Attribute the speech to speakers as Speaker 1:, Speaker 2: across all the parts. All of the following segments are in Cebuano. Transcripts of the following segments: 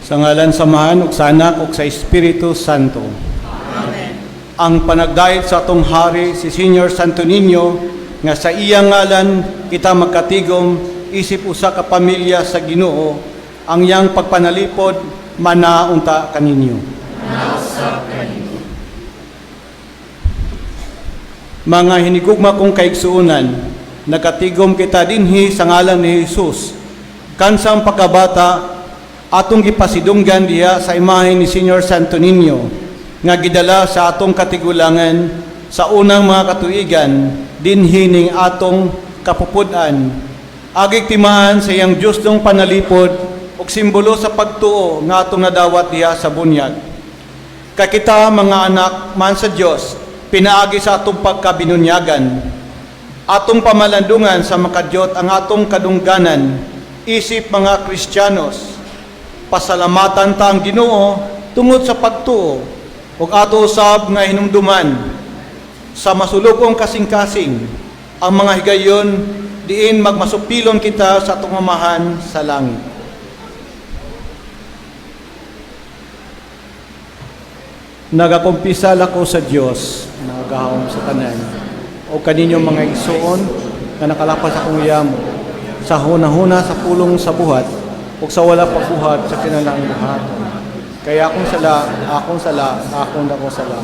Speaker 1: Sa ngalan sa Amahan ug sa Anak ug sa Espiritu Santo.
Speaker 2: Amen.
Speaker 1: Ang panagdait sa atong hari si Senior Santo Niño nga sa iyang ngalan kita magkatigom isip usa ka pamilya sa Ginoo, ang iyang pagpanalipod mana unta kaninyo. Mga hinigugma kong kaigsuonan, nakatigom kita dinhi sa ngalan ni Jesus. Kansang pagkabata, atong gipasidunggan diha sa imahe ni Senior Santo Niño nga gidala sa atong katigulangan sa unang mga katuigan dinhi ning atong kapupud-an. Agig timaan sa iyang Diyosnong panalipod ug simbolo sa pagtuo nga atong nadawat diha sa bunyag. Kay kita mga anak man sa Dios, pinaagi sa atong pagkabinunyagan, atong pamalandungan sa makadyot ang atong kadungganan, isip mga Kristiyanos. Pasalamatan ta ang Ginoo tungod sa pagtuo ug ato usab nga hinumduman sa masulubong kasing-kasing ang mga higayon diin magmasupilon kita sa atong Amahan sa langit. Nagakumpisal ako sa Dios, nagahom sa tanan, o kaninyong mga igsuon nga nakalapas akong yamo, sa hunahuna, sa pulong, sa buhat, ug sa wala pagbuhat sa kinahanglang buhaton. Kay akong sala, akong sala, akong dako sala.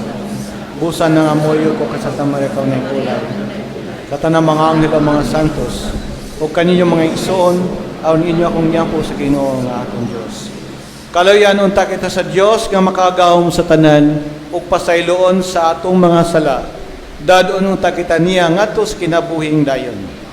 Speaker 1: Busa nangamuyo ko kay Santa Maria Kaunay Kulay, sa tanang mga anghel o mga santos, ug kaninyong mga igsuon, aron inyo akong iampo sa Ginoo nga atong Dios. Kaluyan unta kita sa Dios nga makagagahom sa tanan ug pasayloon sa atong mga sala. Dad-on unta kita niya ngadto sa kinabuhing dayon.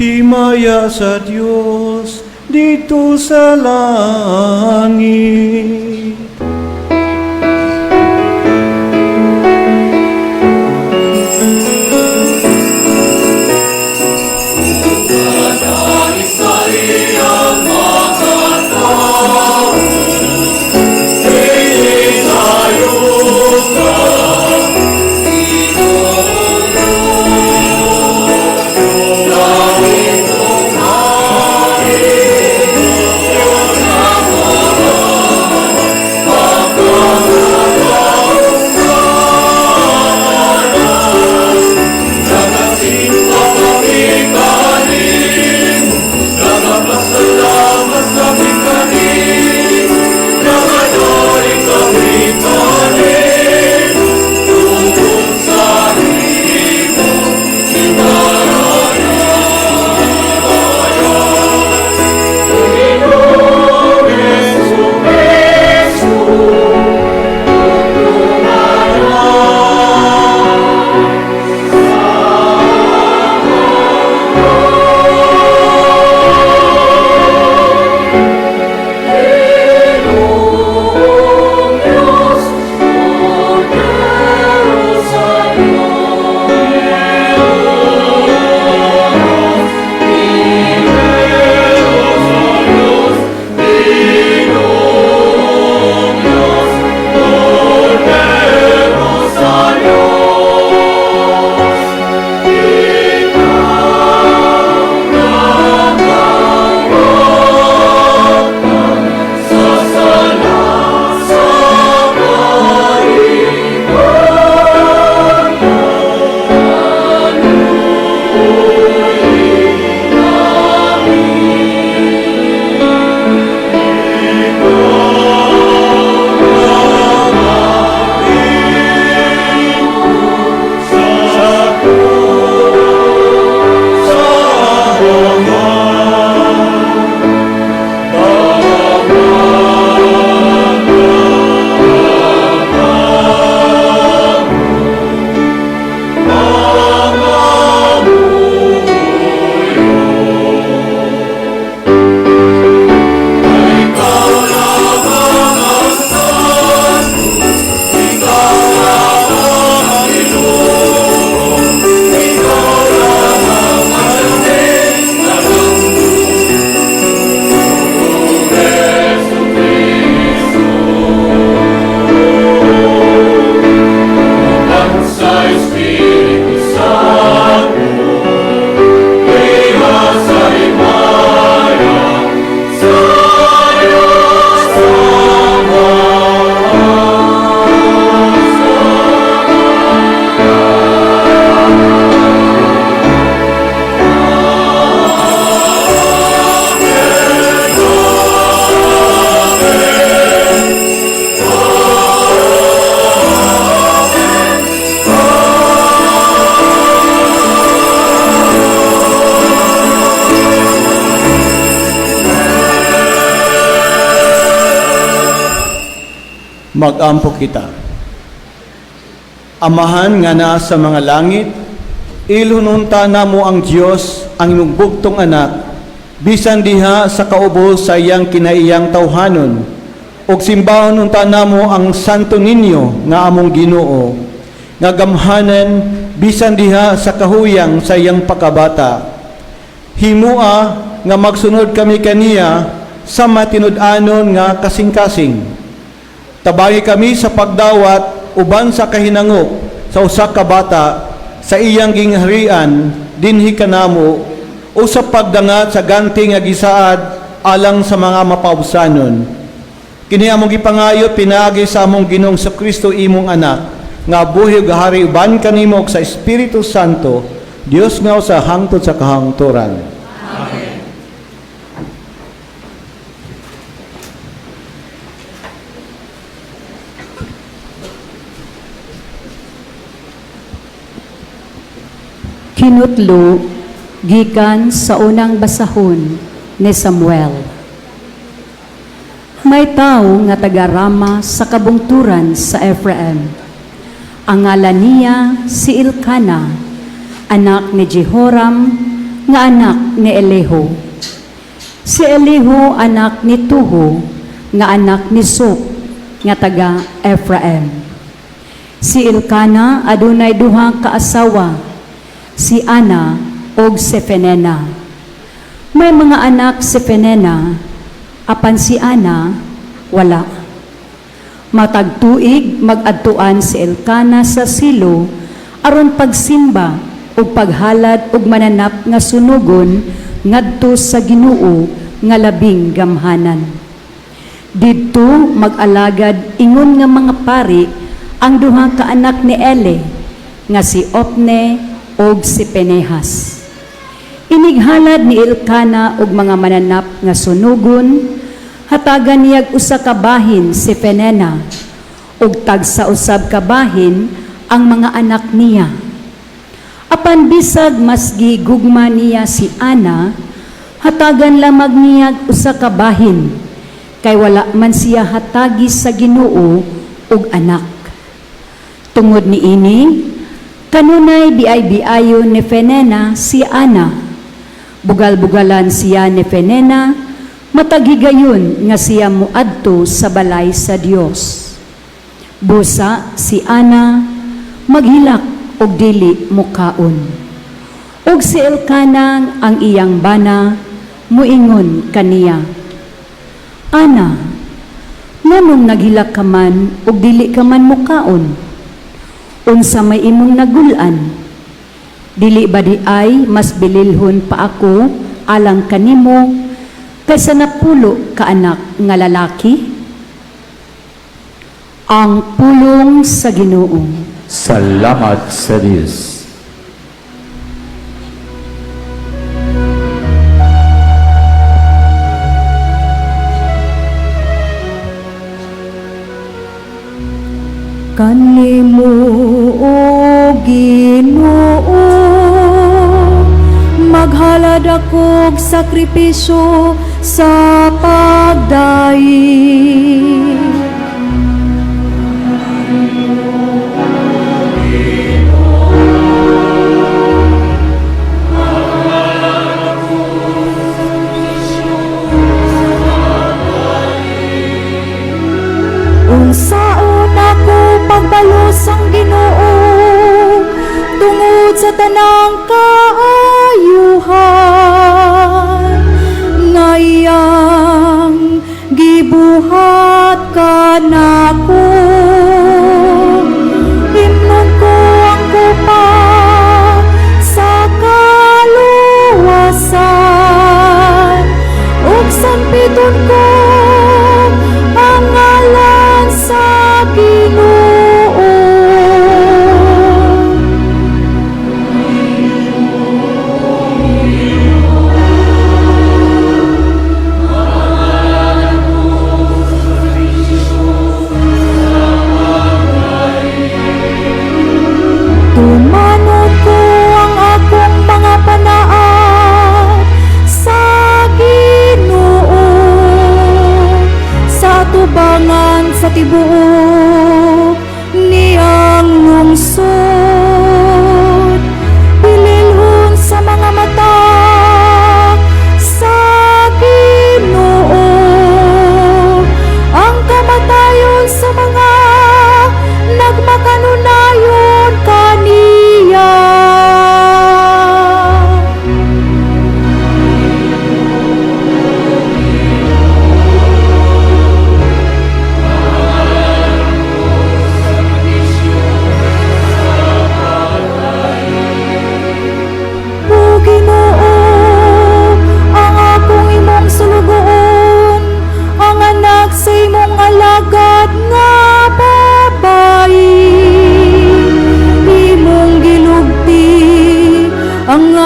Speaker 1: Himaya sa Dios didto sa langit. Magampo kita. Amahan nga naa sa mga langit, ilhon unta namo ang Dios ang imong bugtong anak, bisan diha sa kaubos sa iyang kinaiyang tawhanon, ug simbahon unta namo ang Santo Niño nga among Ginoo, nga gamhanan bisan diha sa kahuyang sa iyang pagkabata. Himua nga magsunod kami kaniya sa matinud-anon nga kasing-kasing. Tabangi kami sa pagdawat uban sa kahinangop sa usa ka bata sa iyang gingharian dinhi kanamo o sa pagdangat sa ganti nga gisaad alang sa mga mapaubsanon. Kini among gipangayo pinaagi sa among Ginoong Kristo, imong anak, nga buhi ug hari uban kanimo ug sa Espiritu Santo, Dios nga usa hangtod sa kahangturan.
Speaker 2: Kinutlo gikan sa unang basahon ni Samuel. May tao nga taga Rama sa kabungturan sa Ephraim. Ang ngalan niya si Elkana, anak ni Jehoram, nga anak ni Elihu. Si Elihu anak ni Tuhu, nga anak ni Sup, nga taga Ephraim. Si Elkana adunay duha ka asawa, si Ana ug si Penina. May mga anak si Penina, apan si Ana wala. Matag tuig mag-adtuan si Elkana sa Silo aron pagsimba ug paghalad og mananap nga sunugon ngadto sa Ginoo nga labing gamhanan. Didto mag-alagad ingon nga mga pari ang duha ka anak ni Eli nga si Opne ug si Penehas. Inighalad ni Elkana og mga mananap nga sunugon, hatagan niyag usa ka bahin si Penena ug tagsa usab ka bahin ang mga anak niya. Apan bisag mas gigugma niya si Ana, hatagan lamang niyag usa ka bahin, kay wala man siya hatagi sa Ginoo og anak. Tungod niini, kanunay biay-biayon ni Penena si Ana. Bugal-bugalan siya ni Penena, matag higayon nga siya muadto sa balay sa Dios. Busa si Ana maghilak og dili mukaon. Ug si Elkana ang iyang bana muingon kaniya, "Ana, nganong naghilak ka man ug dili ka man mukaon? Unsa may imong nagul-an? Dili ba diay mas bililhon pa ako alang kanimo kaysa napulo ka anak nga lalaki?" Ang pulong sa Ginoo.
Speaker 3: Salamat sa Diyos.
Speaker 4: Kanimo, O Ginoo, maghalad akog sakripisyo sa pagdaig. Unsaon ako pagbalos ang Ginoo tungod sa tanang kaayuhan nga iyang gibuhat?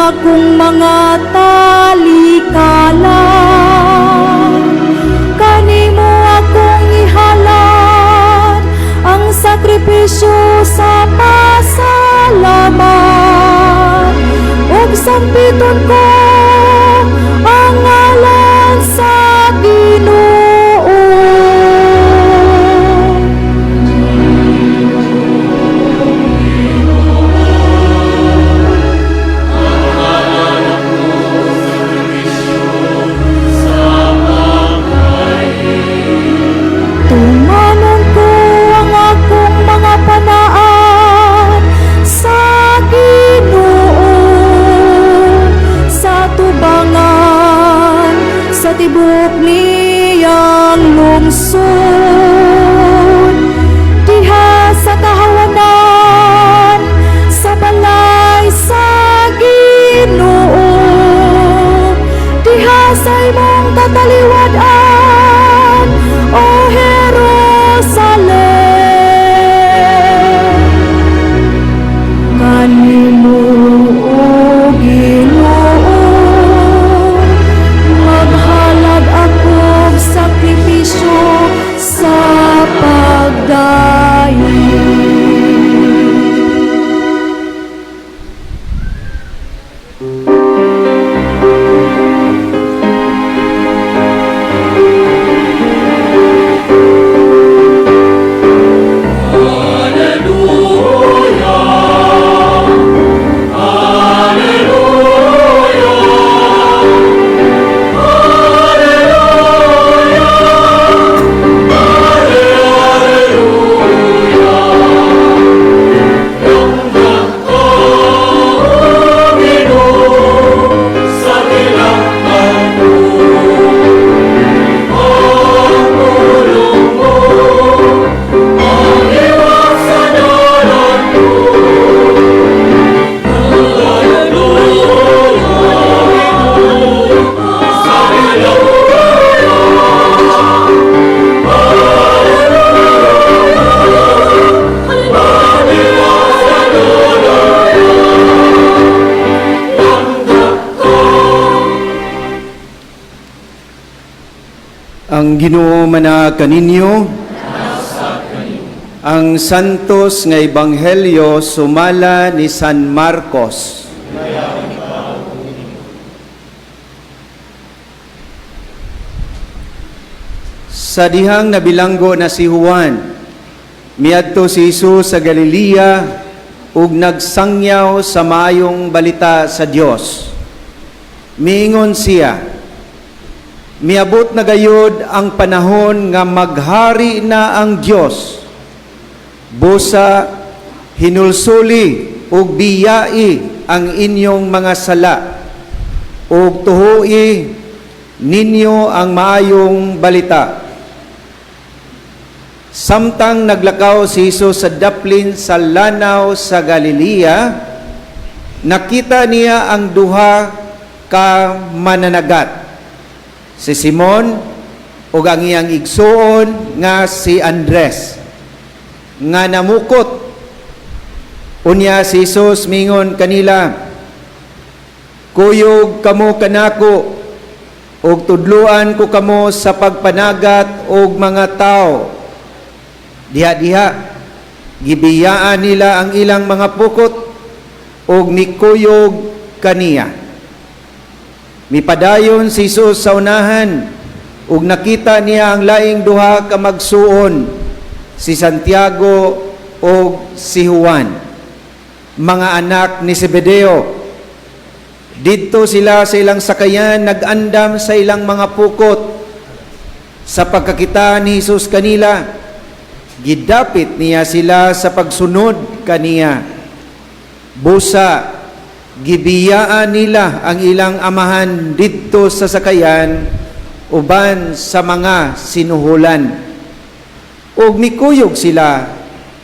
Speaker 4: akong mga talikala. Kanimo akong ihalad ang sakripisyo sa pasalamat, ug sampiton ko ang ngalan sa Ginoo. Tumanon ko ang akong mga panaad sa Ginoo sa tubangan sa tibok niyang lungsod, diha sa kahawanan sa balay sa Ginoo, diha sa imong kataliwad-an, O Jerusalem. Kanimo, O Ginoo, maghalad akog sakripisyo sa pagdayon.
Speaker 5: Ang Ginoo mana kaninyo. Ang Santos nga Ebanghelyo sumala ni San Marcos. Sa dihang nabilanggo na si Juan, miadto si Jesus sa Galilea ug nagsangyaw sa maayong balita sa Dios. Miingon siya, "Miabot na gayod ang panahon nga maghari na ang Dios. Busa hinulsuli ug biyai ang inyong mga sala ug tuhui ninyo ang maayong balita." Samtang naglakaw si Jesus sa daplin sa lanaw sa Galilea, nakita niya ang duha ka mananagat, si Simon ug ang iyang igsuon nga si Andres, nga namukot. Unya si Jesus mingon kanila, "Kuyog kamo kanako ug tudluan ko kamo sa pagpanagat og mga tao." Diha-diha gibiyaan nila ang ilang mga pukot ug mikuyog kaniya. Mipadayon si Jesus sa unahan ug nakita niya ang laing duha ka magsuon, si Santiago ug si Juan, mga anak ni Zebedeo. Didto sila sa ilang sakayan nag-andam sa ilang mga pukot. Sa pagkakita ni Jesus kanila, gidapit niya sila sa pagsunod kaniya. Busa gibiyaan nila ang ilang amahan didto sa sakayan uban sa mga sinuhulan, ug mikuyog sila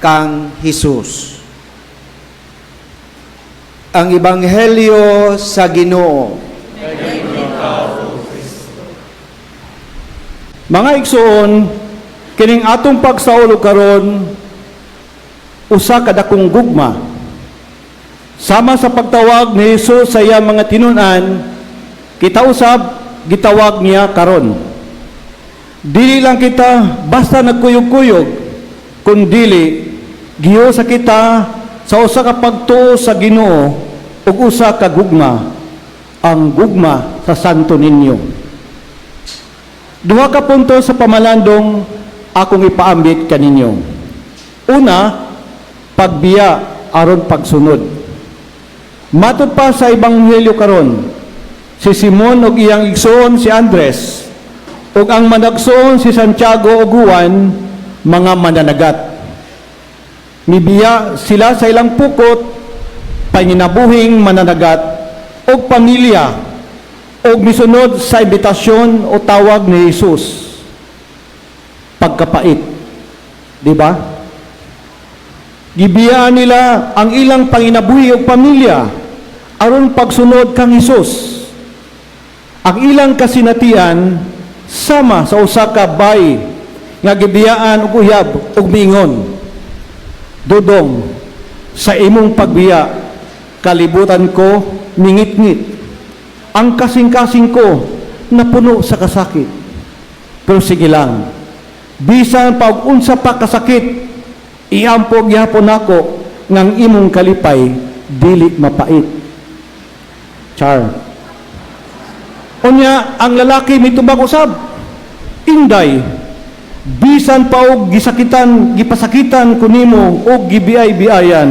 Speaker 5: kang Hesus. Ang Ebanghelyo sa Ginoo.
Speaker 1: Mga igsoon, kining atong pagsaulog karon usa ka dakong gugma. Sama sa pagtawag ni Jesus sa iyang mga tinunan, kita usab gitawag niya karon. Dili lang kita basta nagkuyog-kuyog, kundili gihiusa kita sa usa ka pagtuo sa Ginoo ug usa ka gugma, ang gugma sa Santo Niño. Duha ka punto sa pamalandong akong ipaambit kaninyo. Una, pagbiya aron pagsunod. Matod pa sa Ebanghelyo karon, si Simon ug iyang igsoon si Andres ug ang managsuon si Santiago ug Juan, mga mananagat. Mibiya sila sa ilang pukot, panginabuhing mananagat ug pamilya, ug misunod sa imbitasyon o tawag ni Jesus. Pagkapait, di ba? Gibiyaan nila ang ilang panginabuhi ug pamilya aron pagsunod kang Hesus. Ang ilang kasinatian sama sa usa ka bay nga gibiyaan og uyab ug miingon, "Dudong, sa imong pagbiya, kalibutan ko ningitngit. Ang kasing-kasing ko napuno sa kasakit. Pero sige lang, bisan pa og unsa pa kasakit, iampo gyapon nako ngang imong kalipay dili mapait." Char. Unya, ang lalaki mitubag usab, "Inday, bisan pa og gisakitan, gipasakitan ko nimo og gibiay-biayan,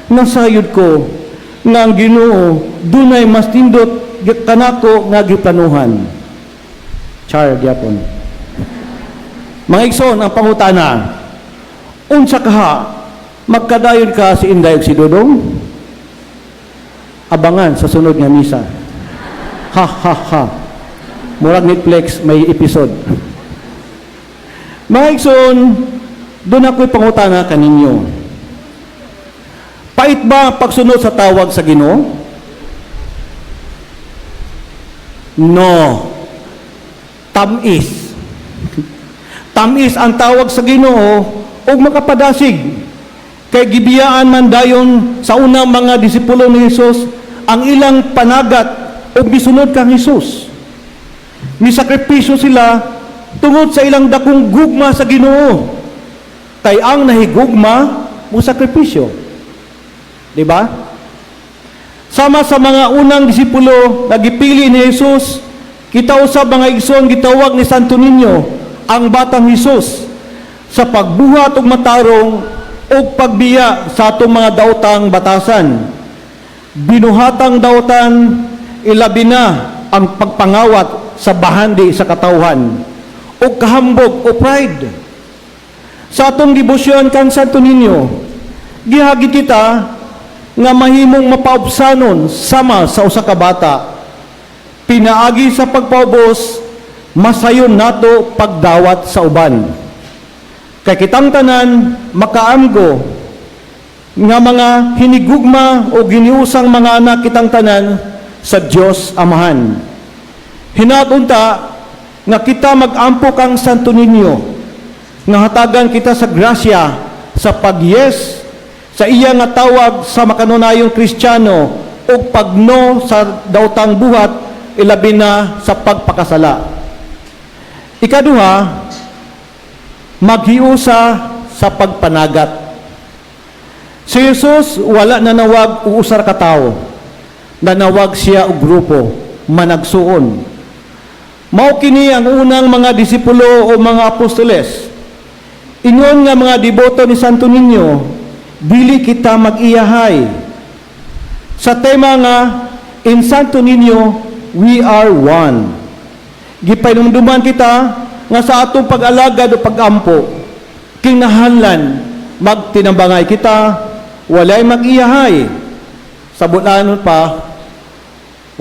Speaker 1: nasayod ko nga ang Ginoo dunay mas nindot kanako nga giplanuhan." Char gyapon. Mga igsoon, ang pangutana, unsa kaha, magkadayon ka si Inday ug si Dudong? Abangan sa sunod nga misa. Ha ha ha. Murag Netflix, may episode. Mga igsoon, doon ako'y pangutana kaninyo. Pait ba pagsunod sa tawag sa Ginoo? No. Tamis. Tamis ang tawag sa Ginoo ug makapadasig. Kay gibiyaan man dayon sa unang mga disipulo ni Jesus ang ilang panagat ug misunod kang Hesus. Misakripisyo sila tungod sa ilang dakong gugma sa Ginoo. Kay ang nahigugma mo sakripisyo. Di ba? Sama sa mga unang disipulo na gipili ni Jesus, kita usab, mga igsoon, gitawag ni Santo Niño, ang batang Jesus, sa pagbuhat og matarong ug pagbiya sa atong mga daotang batasan. Binuhatang daotan, ilabi na ang pagpangawat sa bahandi sa katawhan o kahambog o pride. Sa atong debosyon kang Santo Niño, gihagit kita nga mahimong mapaubsanon sama sa usa ka bata. Pinaagi sa pagpaubos, masayon nato pagdawat sa uban. Kay kitang tanan makaamgo nga mga hinigugma o giniusang mga anak kitang tanan sa Dios Amahan. Hinaot unta nga kita mag-ampo kang Santo Niño nga hatagan kita sa grasya sa pag-yes sa iya nga tawag sa makanunayong Kristiyano ug pagno sa daotang buhat, ilabi na sa pagpakasala. Ikaduha, maghiusa sa pagpanagat. Si Jesus wala nanawag og usa ka tawo. Nanawag siya og grupo, managsuon. Mao kini ang unang mga disipulo o mga apostoles. Ingon nga mga deboto ni Santo Niño, dili kita mag-iyahay. Sa tema nga, "In Santo Niño, we are one." Gipahinumduman kita nga sa atong pag-alagad o pag-ampo, kinahanglan magtinambangay kita, walay mag-iyahay. Sa bulanon pa,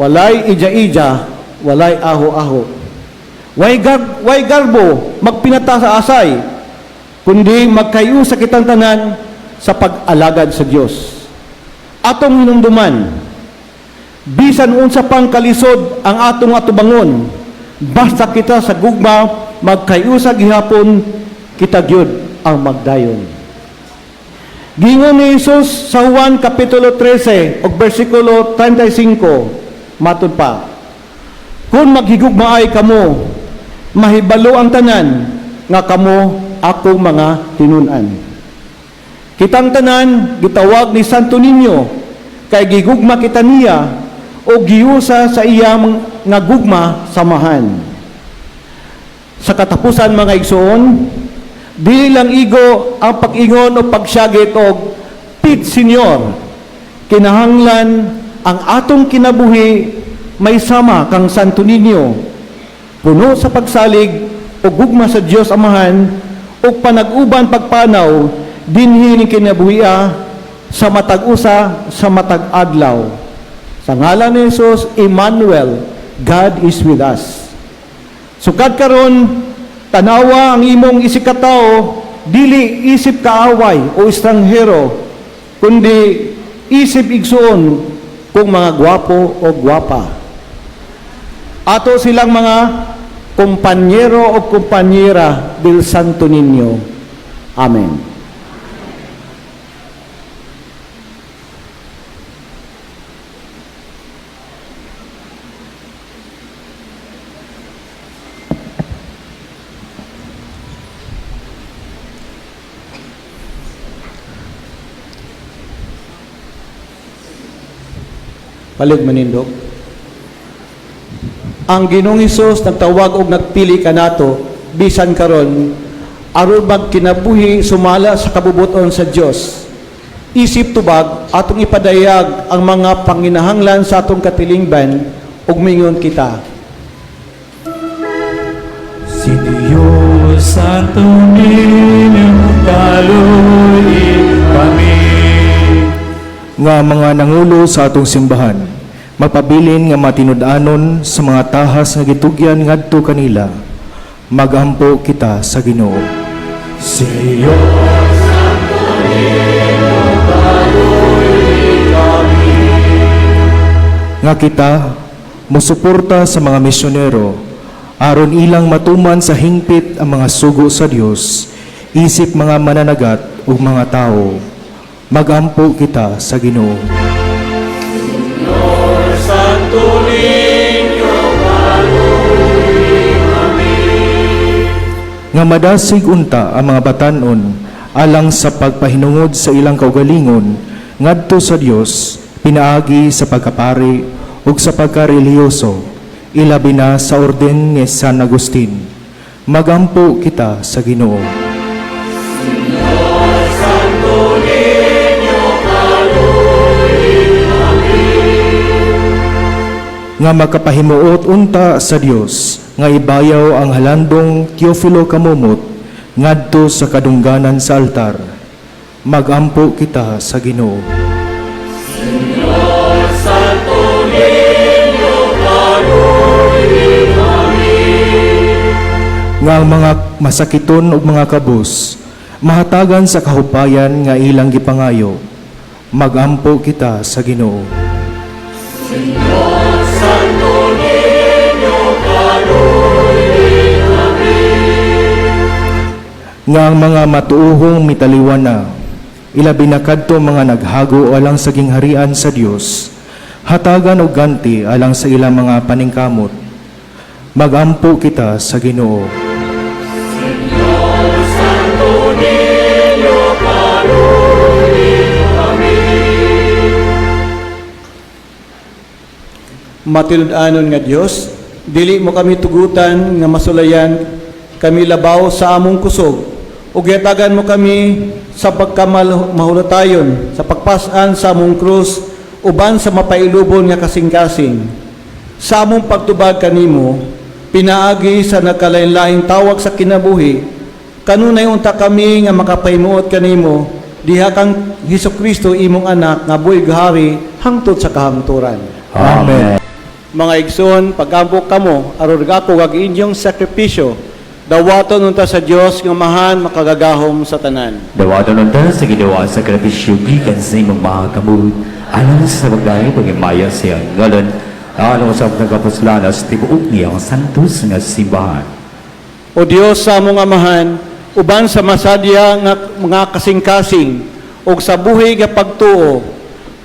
Speaker 1: walay ija-ija, walay aho-aho. Way garbo, magpinata sa asay, kundi magkahiusa kitang tanan sa pag-alagad sa Dios. Atong hinumduman, bisan unsa pang kalisod ang atong atubangon, basta kita sa gugma magkahiusa gihapon, kita gyud ang magdayon. Giingon ni Jesus sa Juan Kapitulo 13 ug bersikulo 35, matud pa, "Kung maghigugmaay kamo, mahibalo ang tanan nga kamo akong mga tinun-an." Kitang tanan gitawag ni Santo Niño kay gigugma kita niya o giusa sa iyang nga gugma samahan. Sa katapusan, mga igsoon, dili lang igo ang pag-ingon o pagsyagit og "Pit Señor." Kinahanglan ang atong kinabuhi may sama kang Santo Niño, puno sa pagsalig o gugma sa Dios Amahan o panag-uban pagpanaw dinhi ning kinabuhia sa matag usa sa matag adlaw. Sa ngalan ni Jesus, Emmanuel, God is with us. Sukad karon, tanawa ang imong isigkatao dili isip kaaway o estranghero, kundi isip igsuon kung mga gwapo o gwapa. Ato silang mga kumpanyero o kumpanyera del Santo Niño. Amen. Palihog manindog. Ang Ginoong Hesus nagtawag og nagpili kanato bisan karon aron magkinabuhi sumala sa kabubuton sa Dios. Isip tubag, atong ipadayag ang mga panginahanglan sa atong katilingban ug mingon kita.
Speaker 6: Si Dios Santo Niño, kalooy kami.
Speaker 7: Nga mga nangulo sa atong simbahan mapabilin nga matinud-anon sa mga tahas nga gitugyan ngadto kanila. Magampo kita sa Ginoo.
Speaker 6: Si Dios Santo Niño, kalooy kami.
Speaker 7: Nga kita musuporta sa mga misyonero aron ilang matuman sa hingpit ang mga sugo sa Dios isip mga mananagat ug mga tawo. Magampo kita sa Ginoo.
Speaker 6: Santo Niño, kalooy kami.
Speaker 7: Nga madasig unta ang mga batan-on alang sa pagpahinungod sa ilang kaugalingon ngadto sa Dios pinaagi sa pagkapari ug sa pagkarelihiyoso, ilabi na sa orden ni San Agustin. Magampo kita sa Ginoo.
Speaker 6: Santo Niño, kalooy kami.
Speaker 7: Nga makapahimuot unta sa Dios nga ibayaw ang halandong Teofilo Camomot ngadto sa kadungganan sa altar. Magampo kita sa Ginoo.
Speaker 6: Santo Niño, kalooy kami.
Speaker 7: Nga ang mga masakiton ug mga kabus mahatagan sa kahupayan nga ilang gipangayo. Magampo kita sa Ginoo.
Speaker 6: Santo Niño, kalooy kami.
Speaker 7: Nga ang mga matuohong mitaliwan na, ilabi na kadto mga naghago alang sa gingharian sa Dios, hatagan og ganti alang sa ilang mga paningkamot. Magampo kita sa Ginoo.
Speaker 6: Santo Niño, kalooy kami.
Speaker 1: Matinud-anon nga Dios, dili mo kami tugutan nga masulayan kami labaw sa among kusog ug hatagan mo kami sa pagkamahulatayon sa pagpas-an sa among krus uban sa mapailubon nga kasing-kasing. Sa among pagtubag kanimo pinaagi sa nagkalain-laing tawag sa kinabuhi, kanunay unta kami nga makapahimuot kanimo diha kang Hesukristo, imong anak, nga buhi hari hangtod sa kahangturan.
Speaker 3: Amen.
Speaker 1: Mga igsoon, pagampo kamo aron ako kag inyong sakripisyo dawaton unta sa Dios nga Amahan makagagahom sa tanan.
Speaker 3: Dawaton unta sa Ginoo ang sakripisyo gikan sa imong mga kamot alang sa pagdayon paghimaya sa iyang ngalan, alang sa nagkapuslanas sa tibuok niyang santos nga simbahan.
Speaker 1: O Dios sa among Amahan, uban sa masadya nga mga kasing-kasing ug sa buhi nga pagtuo,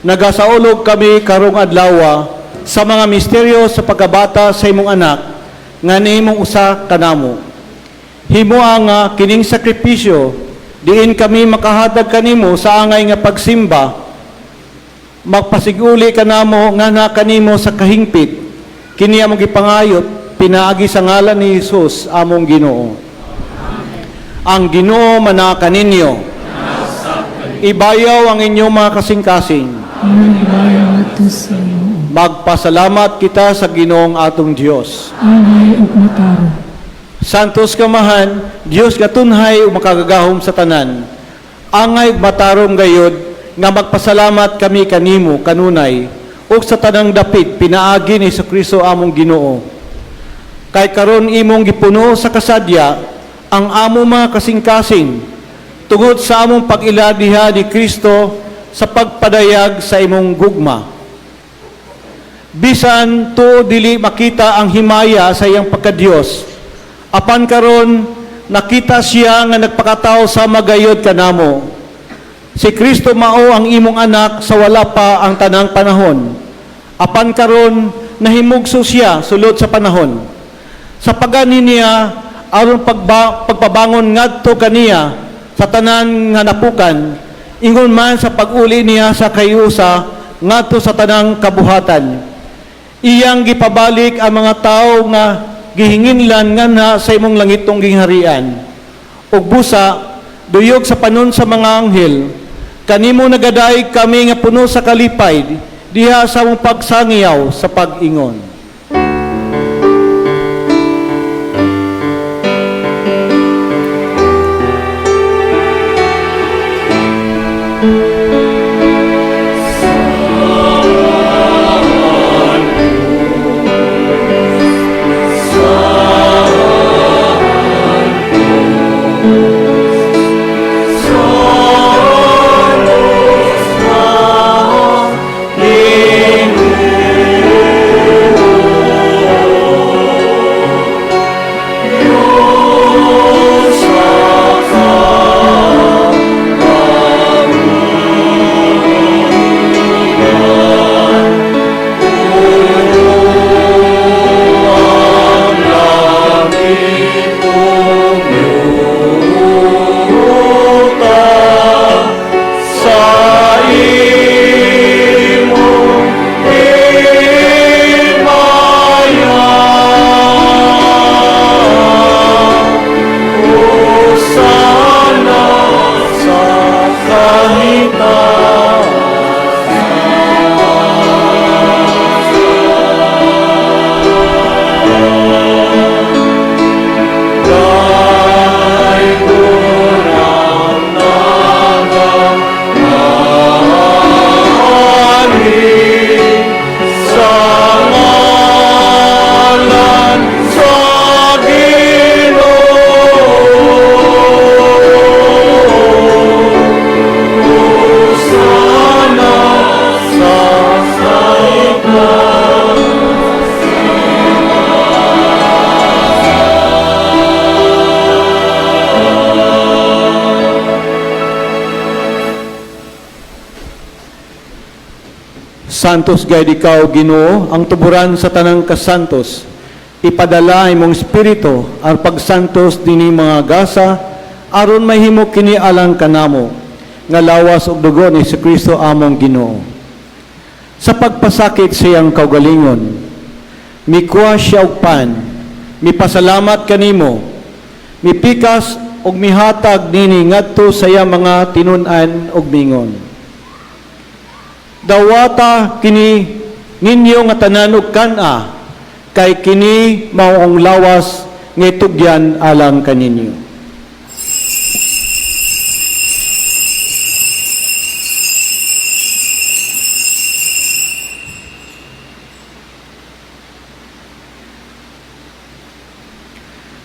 Speaker 1: nagasaulog kami karong adlawa sa mga misteryo sa pagkabata sa imong anak nga nahimong usa kanamo. Himoa nga kining sakripisyo diin kami makahatag kanimo sa angay nga pagsimba, magpasiguli kanamo nga kanimo sa kahingpit. Kini among gipangayot pinaagi sa ngalan ni Hesus among Ginoo. Ang Ginoo manaa kaninyo. Ibayaw ang inyong mga kasing-kasing.
Speaker 4: Among ibayaw ngadto sa Ginoo.
Speaker 1: Magpasalamat kita sa Ginoong atong Dios.
Speaker 4: Angay ug matarong.
Speaker 1: Santos ka Amahan, Dios nga tunhay ug makagagahom sa tanan. Angay ug matarong gayod nga magpasalamat kami kanimo kanunay ug sa tanang dapit pinaagi ni Kristo among Ginoo. Kay karon imong gipuno sa kasadya ang among mga kasing-kasing tungod sa among pag-ila diha ni Kristo sa pagpadayag sa imong gugma. Bisan tuo dili makita ang himaya sa iyang pagkadiyos, apan karon nakita siya nga nagpakatao sa magayod kanamo. Si Kristo mao ang imong anak sa wala pa ang tanang panahon. Apan karon nahimugso siya sulod sa panahon. Sa pagani niya aron pagpabangon ngadto kaniya sa tanan nga napukan, ingon man sa pag-uli niya sa kayusa ngadto sa tanang kabuhatan. Iyang gipabalik ang mga tawo nga gihinginlan nganha sa imong langitong gingharian. Ug busa duyog sa panon sa mga anghel, kanimo nagadayeg kami nga puno sa kalipay diha sa among pagsangiyaw sa pag-ingon. Sa imong himaya, Hosana sa kahitasan. Daygon ang nagahari sa ngalan sa Ginoo. Hosana sa kahitasan. Santos gayud ikaw, Ginoo, ang tuburan sa tanang kasantos. Ipadala imong espiritu ang pagsantos dinhi mga gasa aron mahimo kini alang kanamo nga lawas ug dugo ni Kristo among Ginoo. Sa pagpasakit sa iyang kaugalingon, mikuha siya og pan, mipasalamat kanimo, mipikas ug mihatag nini ngadto sa iyang mga tinun-an ug mingon: "Dawata kini ninyo nga tanan og kan-a, kay kini mao ang lawas nga itugyan alang kaninyo."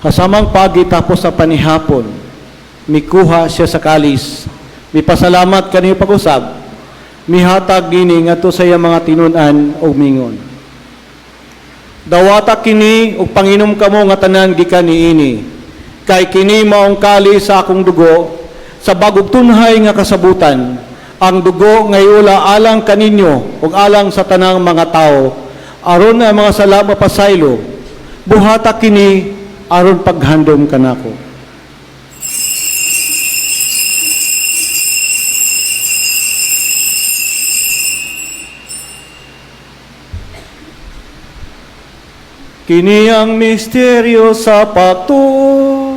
Speaker 1: Kasamang pagi tapos sa panihapon, mikuha siya sa kalis, mipasalamat kaniyo pag-usab, mihatag dini ngadto sa iyang mga tinun-an ug mingon: "Dawata kini ug panginom kamo nga tanan gikan niini, kay kini maong kalis sa akong dugo Sa bagong tunhay nga kasabutan, ang dugo nga iula alang kaninyo ug alang sa tanang mga tawo, aron ang mga sala mapasaylo. Buhata kini aron paghandom kanako. Kini ang misteryo sa pagtuo.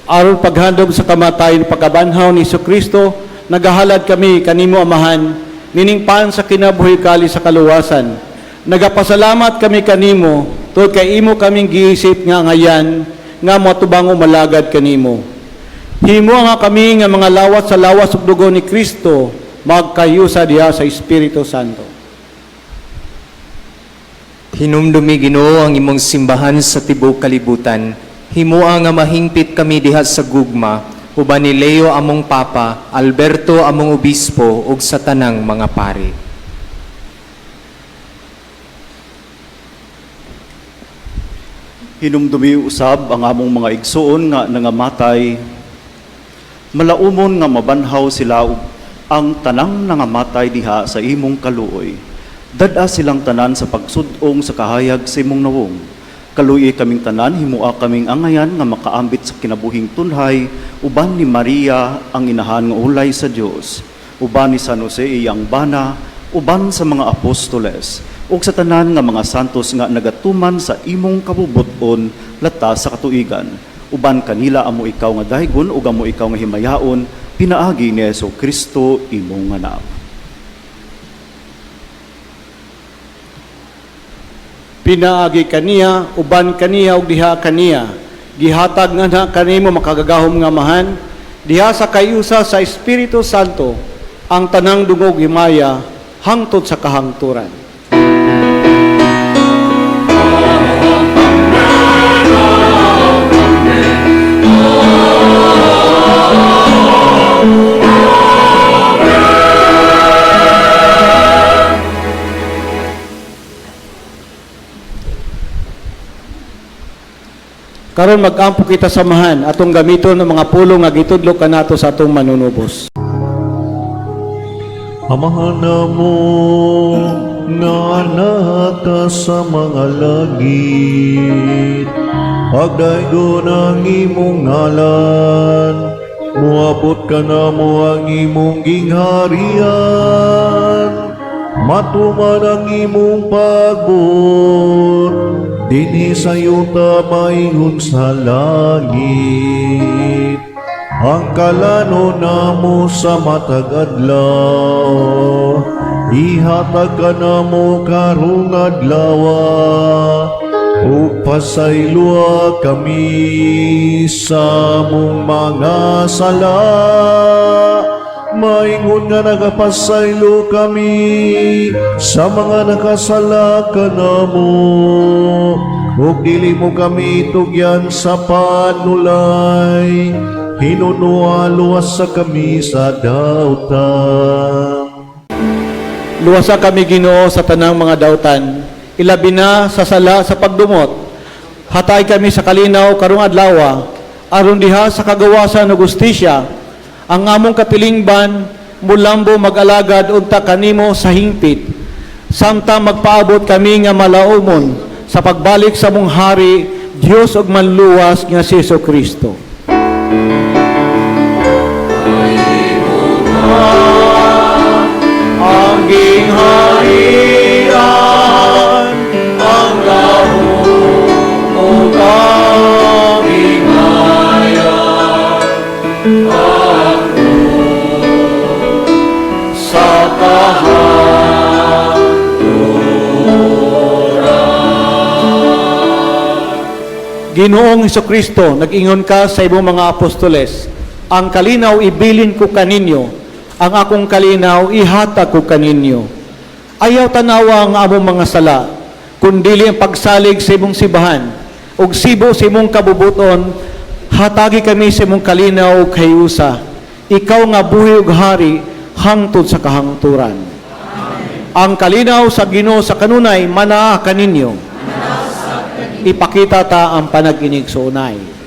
Speaker 1: Aron paghandom sa kamatayon pagkabanhaw ni Kristo, nagahalad kami kanimo, Amahan, nining pan sa kinabuhi, kali sa kaluwasan. Nagapasalamat kami kanimo tungod kay imo kaming giisip nga ngayan nga moatubang malagad kanimo. Himo nga kami nga mga lawat sa lawas ug dugo ni Kristo magkayusa diha sa Espiritu Santo.
Speaker 8: Hinumdumi, Ginoo, ang imong simbahan sa tibuok kalibutan. Himoa nga mahingpit kami diha sa gugma uban ni Leo among Papa, Alberto among obispo ug sa tanang mga pari.
Speaker 9: Hinumdumi usab ang among mga igsuon nga nangamatay. Malaumon nga mabanhaw sila ug ang tanang nangamatay diha sa imong kaluoy. Dad-a silang tanan sa pagsud-ong sa kahayag sa imong nawong. Kaluoyi kaming tanan, himua kaming angayan nga makaambit sa kinabuhing tunhay uban ni Maria ang inahan nga ulay sa Dios, uban ni San Jose iyang bana, uban sa mga apostoles ug sa tanan nga mga santos nga nagatuman sa imong kabubut-on lata sa katuigan. Uban kanila amo ikaw nga daygon ug amo ikaw nga himayaon pinaagi ni Hesus Kristo imong anak.
Speaker 1: Pinaagi kaniya, uban kaniya ug diha kaniya, gihatag nga na kanimo makagagahom nga Amahan, diha sa kayusa sa Espiritu Santo, ang tanang dungog himaya hangtod sa kahangturan. Karon mag-ampo kita sa Amahan, atong gamiton ang mga pulong nga gitudlo kanato sa atong Manunubos.
Speaker 10: Amahan namo nga naa sa mga langit, pagdaygon ang imong ngalan, muabot kanamo ang imong gingharian, matuman ang imong pagbuot, dinhi sa yuta maingon sa langit. Ang kalanon namo sa matag adlaw, ihatag kanamo karong adlaw, ug pasayloa kami sa among mga sala, maingon nga nagapasaylo kami sa mga nakasala kanamo, ug dili mo kami tugyan sa panulay, hinunoa luwasa kami sa dautan.
Speaker 1: Luwasa kami, Ginoo, sa tanang mga dautan, ilabi na sa sala sa pagdumot. Hatay kami sa kalinaw karong adlaw, aron diha sa kagawasan ug hustisya, ang among katilingban mulambo mag-alagad unta kanimo sa hingpit. Samtang magpaabot kami nga malaumon sa pagbalik sa among hari, Dios ug manluwas nga si Jesu Kristo. Ang gingharian, ang gahom, Ginoong Kristo, nag-ingon ka sa imong mga apostoles, "Ang kalinaw ibilin ko kaninyo, ang akong kalinaw ihatag ko kaninyo." Ayaw tanawa ang among mga sala, kundili ang pagsalig sa imong simbahan, ug sibo sa imong kabubuton, hatagi kami sa imong kalinaw ug kahiusa. Ikaw nga buhi ug hari hangtod sa kahangturan. Ang kalinaw sa Ginoo sa kanunay manaa kaninyo. Ipakita ta ang panag-inigsuonay.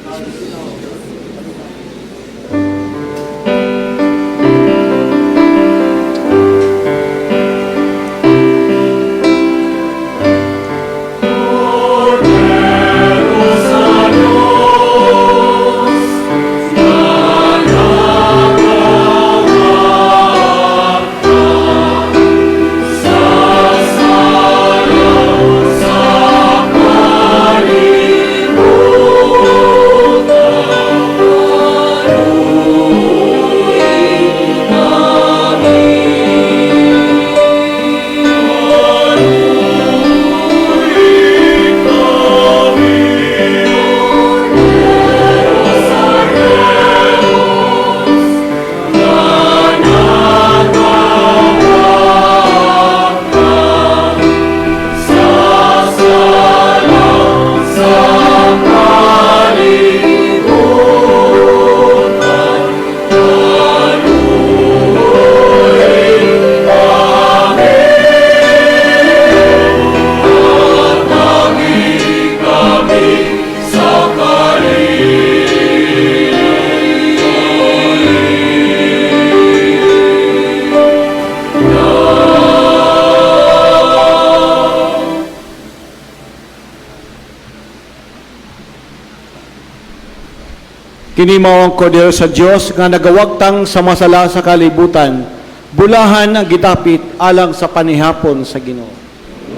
Speaker 1: Kini mao ang kordero sa Dios nga nagawagtang sa masala sa kalibutan. Bulahan ang gidapit alang sa panihapon sa Ginoo.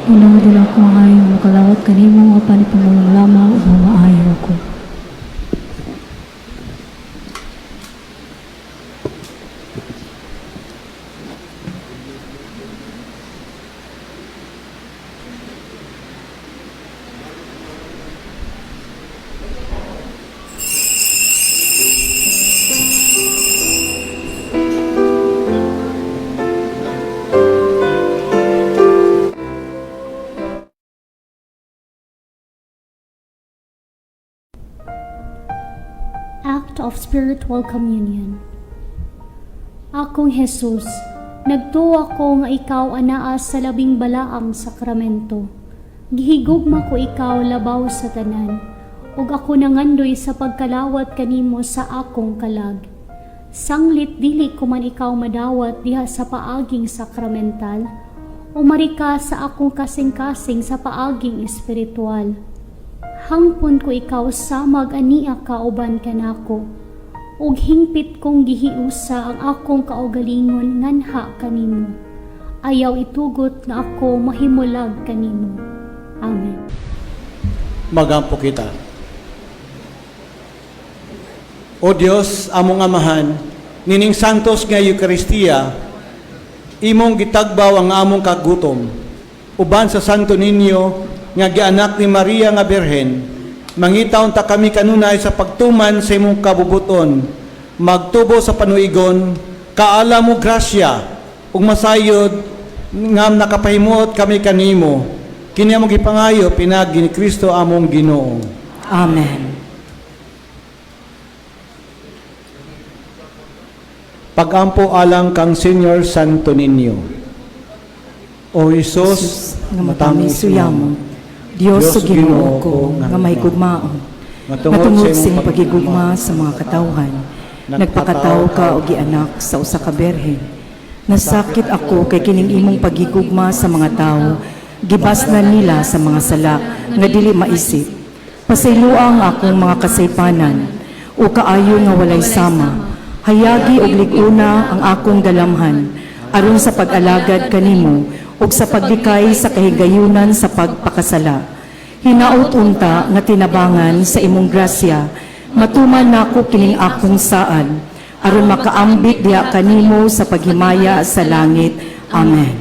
Speaker 4: Ginoo, dili ako maayo makalawat kanimo, apan ipamulong lamang ug mamaayo ako.
Speaker 11: Act of Spiritual Communion. Akong Jesus, nagtuo ako nga ikaw anaa sa labing balaang sakramento. Gihigugma ko ikaw labaw sa tanan, ug ako nangandoy sa pagkalawat kanimo sa akong kalag. Sanglit dili ko man ikaw madawat diha sa paaging sakramental, umari ka sa akong kasing-kasing sa paaging espiritual. Hangpon ko ikaw samag ania ka uban kanako, ug hingpit kong gihiusa ang akong kaugalingon nganha kanimo. Ayaw itugot nga ako mahimulag kanimo. Amen.
Speaker 1: Magampo kita. O Dios, among Amahan, nining santos nga Eukaristiya, imong gitagbaw ang among kagutom. Uban sa Santo Niño nga gianak ni Maria nga Birhen, mangita unta kami kanunay sa pagtuman sa imong kabubuton, magtubo sa panuigon, kaalam mo grasya, ug masayod nga nakapahimuot kami kanimo. Kini among gipangayo pinaagi ni Kristo among Ginoo.
Speaker 2: Amen.
Speaker 1: Pagampo alang kang Senior Santo Niño. O Hesus,
Speaker 12: nga matamis uyamo, Dios ug Ginoo ko nga mahigugmaon, nga tungod sa imong pagigugma sa mga katawhan, nagpakatawo ka og gianak sa usa ka berhen. Nasakit ako kay kining imong pagigugma sa mga tawo, gibasnan nila sa mga sala nga dili maisip. Pasayloa ang akong mga kasaypanan, o kaayo nga walay sama. Hayagi og lig-una ang akong dalamhan, aron sa pag-alagad kanimo ug sa paglikay sa kahigayunan sa pagpakasala. Hinaot unta nga tinabangan sa imong grasya, matuman nako kining akong saad, aron makaambit diha kanimo sa paghimaya sa langit. Amen.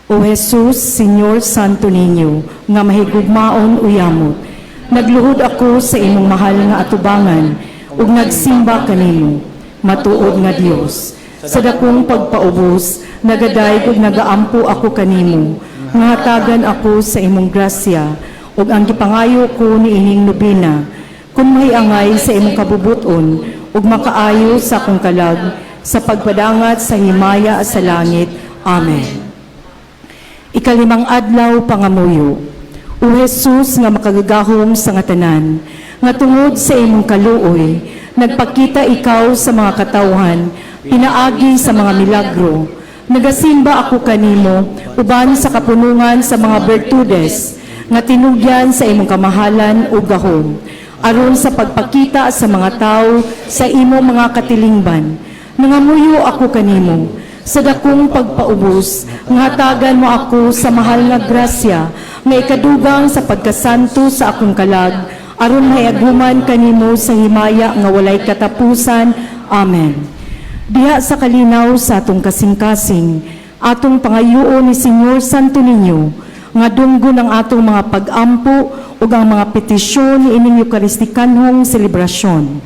Speaker 12: O Jesus, Señor Santo Niño, nga mahigugmaon uyamot, Nagluhod ako sa imong mahal nga atubangan ug nagsimba kanimo, matuod nga Dios. Sa dakong pagpaubos, nagadayeg ug nagaampo ako kanimo, nga hatagan ako sa imong grasya ug ang gipangayo ko niining nobena, kung mahiangay sa imong kabubuton ug makaayo sa akong kalag sa pagpadangat sa himaya sa langit. Amen. Ikalimang adlaw, pangamuyo. O Jesus nga makagagahom sa nga tanan, nga tungod sa imong kaluoy, nagpakita ikaw sa mga katawhan pinaagi sa mga milagro. Nagasimba ako kanimo uban sa kapunungan sa mga bertudes nga tinugyan sa imong kamahalan ug gahom aron sa pagpakita sa mga tawo sa imong mga katilingban. Nangamuyo ako kanimo sa dakong pagpaubos nga hatagan mo ako sa mahal nga grasya nga ikadugang sa pagkasanto sa akong kalag aron mahiaguman kanimo sa himaya nga walay katapusan. Amen. Diha sa kalinaw sa atong kasing-kasing, atong pangayoon ni Señor Santo Niño nga dunggon ang atong mga pag-ampo ug ang mga petisyon niining Eukaristikanhong selebrasyon.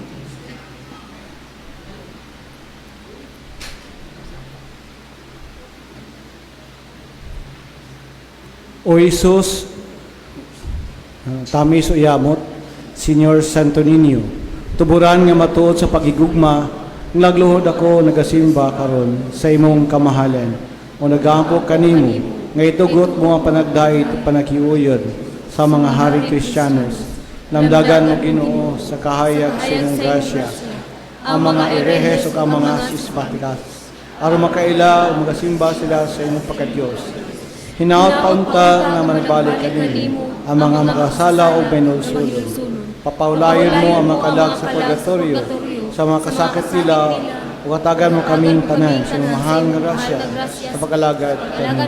Speaker 1: O Jesus, tamis o yamot, Señor Santo Niño, tuburan nga matuod sa pagigugma, nagluhod ako nagasimba karon sa imong kamahalan, o nagaampo kanimo, nga itugot mo ang panagdait at panakiuyod sa mga haring Kristiyanos. Lamdagan mo, Ginoo, sa kahayag sa imong grasya, ang mga erehes ug ang mga schismatikas, aron makaila o magasimba sila sa imong pagkadiyos. Hinaot paunta nga managbalik kanimo ang mga makasala o binulsulon. Papaulayon mo ang mga kalag sa purgatorio, sa mga kasakit nila, ug hatagan mo kaming tanan sa imong mahal nga grasya sa pag-alagad kanimo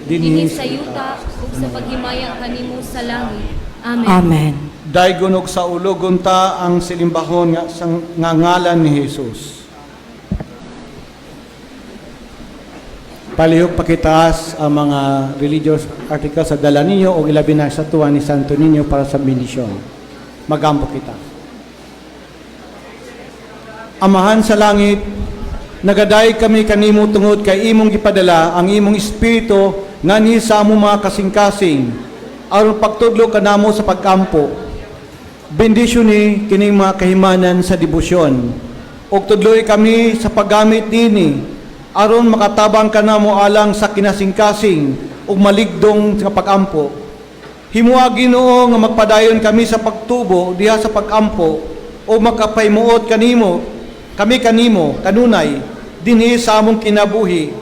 Speaker 1: dinhi
Speaker 13: Dinhi sa yuta ug sa paghimaya kanimo sa langit. Amen.
Speaker 12: Amen.
Speaker 1: Daygon og sa ulogon ta ang silimbahon nga sa nga ngalan ni Jesus. Palihog pakitaas ang mga religious articles sa dala ninyo o ilabi na sa tuwa ni Santo Niño para sa bendisyon. Magampo kita. Amahan sa langit, nagadayeg kami kanimo tungod kay imong gipadala ang imong espiritu nganhi sa among mga kasing-kasing aron pagtudlo kanamo sa pagkampo. Bendisyoni kining mga kahimanan sa debosyon ug tudloy kami sa paggamit nini aron makatabang kanamo alang sa kinasingkasing ug maligdong nga pagampo. Himoa, Ginoo, nga magpadayon kami sa pagtubo diha sa pagampo o makapahimuot kanimo kami kanimo kanunay dinhi sa among kinabuhi.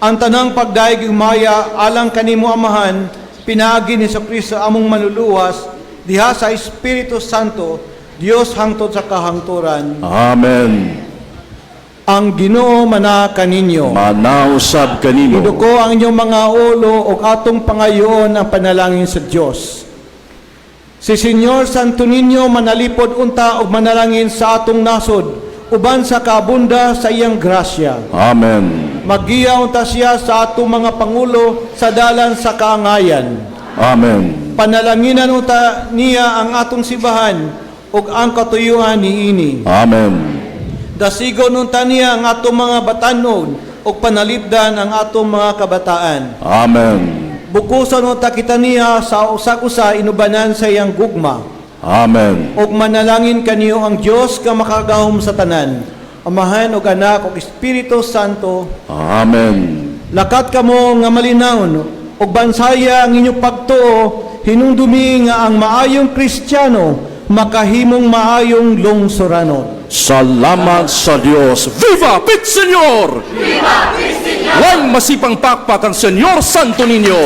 Speaker 1: Ang tanang pagdayeg ug himaya alang kanimo, Amahan, pinaagi ni Kristo among manluluwas, diha sa Espiritu Santo, Dios hangtod sa kahangturan.
Speaker 10: Amen.
Speaker 1: Ang Ginoo mana kaninyo.
Speaker 10: Manausab kanimo.
Speaker 1: Iduko ang inyong mga ulo ug atong pangayoon ang panalangin sa Dios. Si Señor Santo Niño manalipod unta ug manalangin sa atong nasod uban sa kaabunda sa iyang grasya.
Speaker 10: Amen.
Speaker 1: Magiya unta siya sa atong mga pangulo sa dalan sa kaangayan.
Speaker 10: Amen.
Speaker 1: Panalanginan unta niya ang atong simbahan ug ang katuyuan niini.
Speaker 10: Amen.
Speaker 1: Dasigon unta niya ang atong mga batanon ug panalipdan ang atong mga kabataan.
Speaker 10: Amen.
Speaker 1: Bukusan unta kita niya sa usag-usa inubanan sa iyang gugma.
Speaker 10: Amen.
Speaker 1: Ug manalangin kaniyo ang Dios nga makagahom sa tanan, Amahan ug Anak ug Espiritu Santo.
Speaker 10: Amen.
Speaker 1: Lakat kamo nga malinawon ug bansaya ang inyong pagtuo, hinumdumi nga ang maayong Kristiyano makahimong maayong lungsuranon.
Speaker 10: Salamat sa Dios. Viva Pit Señor! Viva Pit Señor! Way masipang pakpak ang Señor Santo Niño.